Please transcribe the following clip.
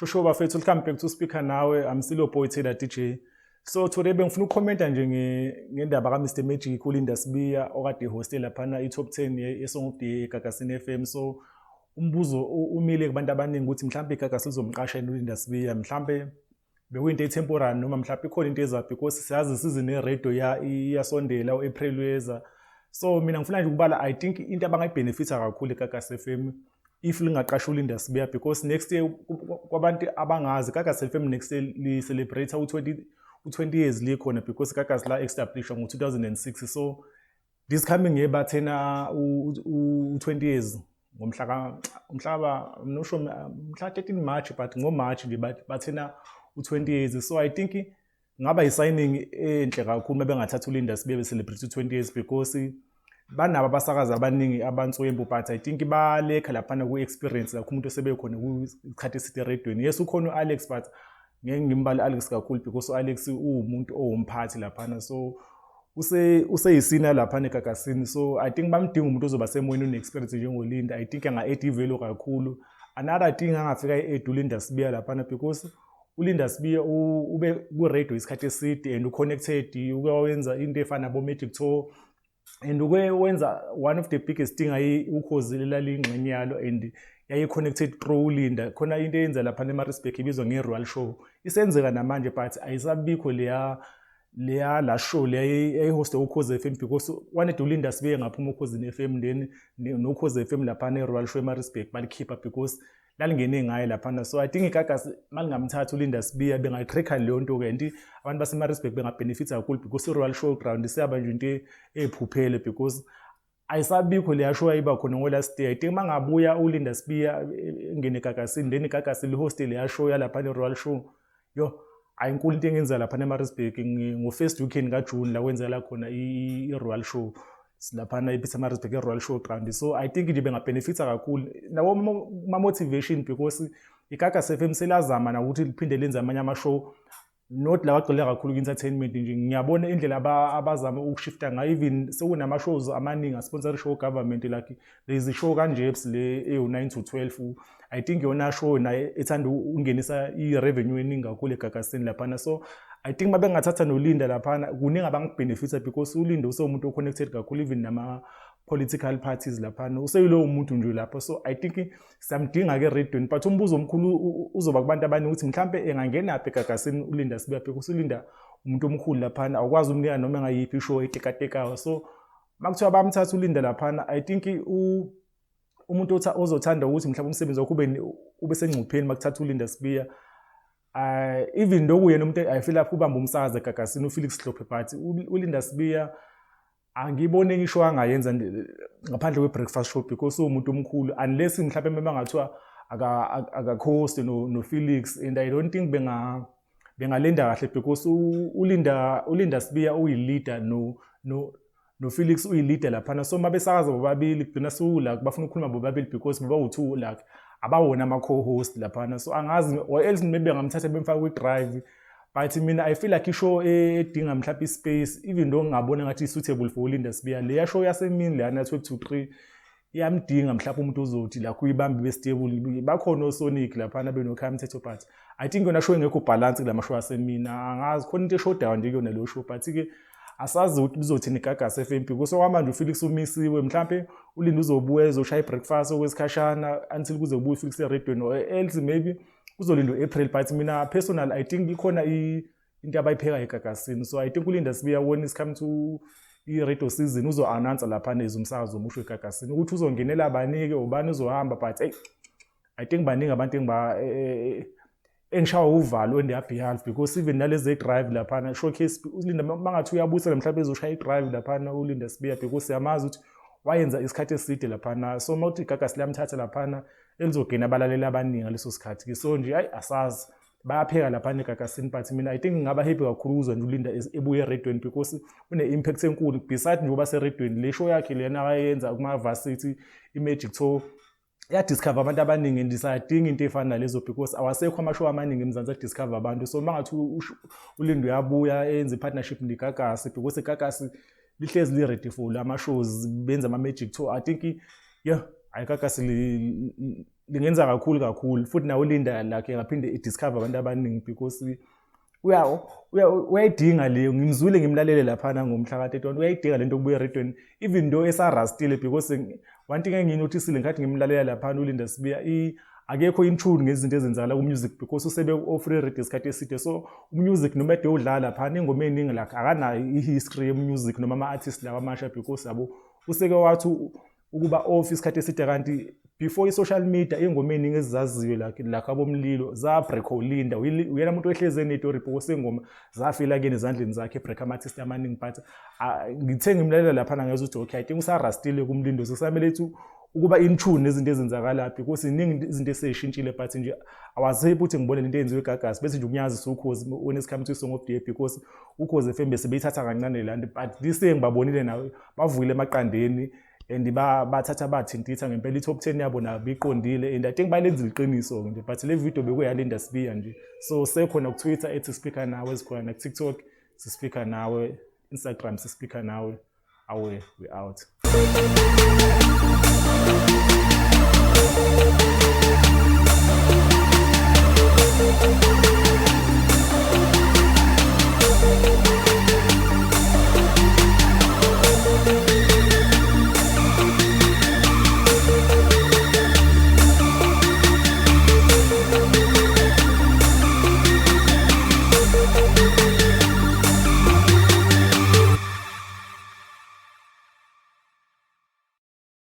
Shosho bafethu, welcome back to Speaker Nawe. I'm still your boy Taylor DJ. So today bengifuna ukukhomenta nje ngendaba ka Mr Magic, uLinda Sibiya, okade hoste laphana i-top 10 ye-Song of the Year eGagasini FM. So umbuzo umile kubantu abaningi ukuthi mhlawumbe iGagasi lizomqasha yini uLinda Sibiya, mhlawumbe bekuyinto e-temporary noma mhlawumbe ikhona into eza, because siyazi isizini ye-radio iyasondela, u-April uyeza. So mina ngifuna nje ukubala, I think into abangayibhenefitha kakhulu eGagasi FM if lingaqasha uLinda Sibiya, because next year, kwabantu abangazi, Gagasi FM next year li-celebrate u-20 years likhona, because Gagasi la establishwa ngo-2006. So this coming year bathena u-20 years ngomhla ka umhlaba, I'm not sure mhla 13 March, but ngo-March nje bathena u-20 years. So I think ngaba yi-signing enhle kakhulu uma bengathatha uLinda Sibiya be-celebrate u-20 years, because banabo abasakazi abaningi abantswembu, but I think balekha laphana ku-experience lakho umuntu osebekhona kwisikhathi eside eredweni. Yes, ukhona u-Alex, but ngeke ngimbale u-Alex kakhulu because u-Alex uwumuntu owumphathi laphana, so useyisina laphana eGagasini. So I think bamdinga umuntu ozoba semoyeni une-experience njengoLinda. I think anga-add i-value kakhulu. Another thing angafika i-add uLinda Sibiya laphana, because uLinda Sibiya ube ku-radio isikhathi eside and u-connected, uke wawenza into efana nabo-Magic Tour and uke wenza one of the biggest thing ayi Ukhozi elaliyingxenye yalo and yayi-connected through uLinda. Khona into eyenza laphana eMaritzburg ibizwa nge-Royal Show, isenzeka namanje, but ayisabikho leya la show leya yayihoste Ukhozi FM, because wanted uLinda Sibiya ngaphuma Ukhozini FM, then noKhozi FM laphana e-Royal Show eMaritzburg balikhipha because lalingene ngaye laphana. So I think iGagasi malingamthatha uLinda Sibiya bengayi-crack-a leyo nto-ke, and abantu baseMaritzburg bengabhenefitha kakhulu, because i-Royal Show ground isiyaba nje into ey'phuphele because ayisabikho leya show ayiba khona ngo-last year. I think uma ngabuya uLinda Sibiya engene eGagasini, then iGagasi lihoste leya show yalaphana i-Royal Show, yo, ayinkulu into engenzeka laphana eMaritzburg ngo-first weekend kaJune la kwenzekala khona i-Royal Show laphana ePietermaritzburg e-Royal Show ground. So I think nje bengabhenefitha kakhulu nawo ma-motivation, because iGagasi FM selazama nakuthi liphinde lenze amanye ama-show, not lawa agxile kakhulu ku-entertainment nje. Ngiyabona indlela abazama ukushifta ngayo, even sekunama-shows amaningi a-sponsor show government, like there's a show kaNjebs le ewu-9 to 12. I think yona show naye ethanda ukungenisa i-revenue eningi kakhulu eGagasini laphana. So I think uma bengathatha noLinda laphana, kuningi abangibhenefitha, because uLinda usewumuntu o-connected kakhulu, even nama-political parties laphana, useyilowo muntu nje lapho. So I think siyamdinga-ke eredweni, but umbuzo omkhulu uzoba kubantu abaningi ukuthi mhlampe engangenaphi eGagasini uLinda Sibiya, because uLinda umuntu omkhulu laphana, awukwazi umnika noma engayiphi ishow etekatekayo. So uma kuthiwa bamthatha uLinda laphana, I think umuntu ozothanda ukuthi mhlawumbe umsebenzi wakho ube sengcupheni uma kuthatha uLinda Sibiya, even though kuyena umuntu I feel like ubamba umsakazo eGagasini, uFelix Hlophe, but uLinda Sibiya angiboni ngisho angayenza ngaphandle kwe-breakfast show, because uwumuntu omkhulu, unless mhlawumbe bangathiwa aka-host no-Felix, and I don't think bengalenda kahle, because uLinda Sibiya uyi-leader, no Felix uyi-leader laphana. So uma besakaza bobabili kugcina su like bafuna ukukhuluma bobabili because bawu-two, like abawona ama-co-host laphana. So angazi, or else maybe bangamthatha bemfaka kwi-drive, but mina I feel like ishow edinga mhlawumbe i-space, even though ngingabona ngathi i-suitable for uLinda Sibiya, leya show yasemini leyana 12 to 3 iyamdinga mhlawumbe umuntu ozothi la kuyibambe be-stable. Bakhona oSonic laphana benoKhaya Mthetho, but I think yona show ingekho balance kula mashow asemini. Angazi, khona into eshodayo nje kuyona leyo show, but-ke asazi ukuthi bizothini iGagasi FM, because okwamanje uFelix umisiwe. Mhlampe uLinda uzobuya ezoshaya i-breakfast okwesikhashana until kuze kubuye uFelix eredweni, or else maybe kuzolinda u-April. But mina personal, I think ikhona into abayiphekayo eGagasini. So I think uLinda Sibiya, when is come to i-radio season, uzo-announce laphana ezumsakazo omusha eGagasini ukuthi uzongenela banike ubani uzohamba. But hey, I think baningi abantu engishawa uvalo on their behalf, because even nalezi drive laphana showcase, uLinda mangathi uyabuyisela mhlawumbe ezoshaya i-drive laphana uLinda Sibiya, because siyamazi ukuthi wayenza isikhathi eside laphana. So uma uthi iGagasi liyamthatha laphana, elizogena abalaleli abaningi ngaleso sikhathi. So nje hayi, asazi, bayapheka laphana eGagasini, but mina I think ngingaba happy kakhulu ukuzwa nje uLinda ebuye eredweni, because une-impact enkulu beside njengoba seredweni. Le show yakhe lena akayenza kuma-varsity, i-Magic Tour, ya-discover abantu abaningi, and sayadinga into ey'fana nalezo because awasekho amashow amaningi eMzansi a-discover abantu. So uma ngathi uLinda uyabuya enze i-partnership neGagasi, because iGagasi lihlezi li-ready for lama-shows, benza ama-Magic Tour, I think yeah, ayigagasi. Lingenza kakhulu kakhulu futhi nawe uLinda like engaphinde i-discover abantu abaningi because uyayidinga leyo. Ngimzwile, ngimlalele laphana ngomhla ka-31, uyayidinga lento okubuya eredweni even though esarustile, because one thing engiyinothisile ngikhathi ngimlalela laphana uLinda Sibiya, akekho in tune ngezinto ezenzakala ku-music because usebe off-free radio isikhathi eside. So umusic noma ede udlala laphana ingoma ey'ningi, like akanayo i-history ye-music noma ama-artist lawa amasha because yabo useke wathi ukuba off isikhathi eside. Kanti before i-social media, iy'ngoma ey'ningi ezizaziyo like abomlilo zabreak uLinda, uyena muntu ohlezi enetori because iy'ngoma zafila kuyena ezandleni zakhe, ebreak ama-artist amaningi. But ngithe ngimlalela laphana ngezwa ukuthi okay, I think usarustile kumlindo, sekusamele ethi ukuba in tune nezinto ezenzakalayo because iningi izinto esey'shintshile. But nje I was happy ukuthi ngibone lento eyenziwe eGagasi, bese nje ukunyazisa Ukhozi when it's come to Song of the Year, because Ukhozi FM bese beyithatha kancane le nto. But this year ngibabonile nawe bavukile emaqandeni and bathatha bathintitha ngempela i-top 10 yabo nabo biqondile and I think balenzile iqiniso nje. But le video bekuyaLinda Sibiya nje. So sekhona ku-Twitter ethi Speaker Nawe, sikhona naku-TikTok sispeaker nawe, Instagram sispeaker nawe. Awe, we out.